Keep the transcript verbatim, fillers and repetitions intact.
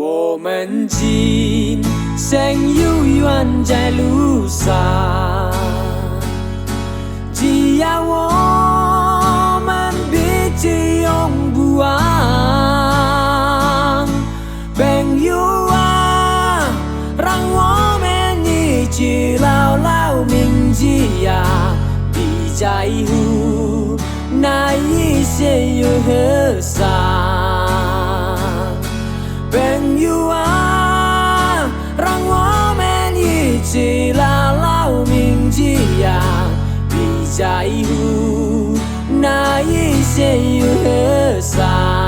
Omen jin seng yuan jalusa. Dia omen biji ong buang. Beng yua rang omen i cilau lau minjia. Bijai hu na i siu hesa. Beng yua rang omen i cilau lau minjia. Bijai hu na i siu hesa.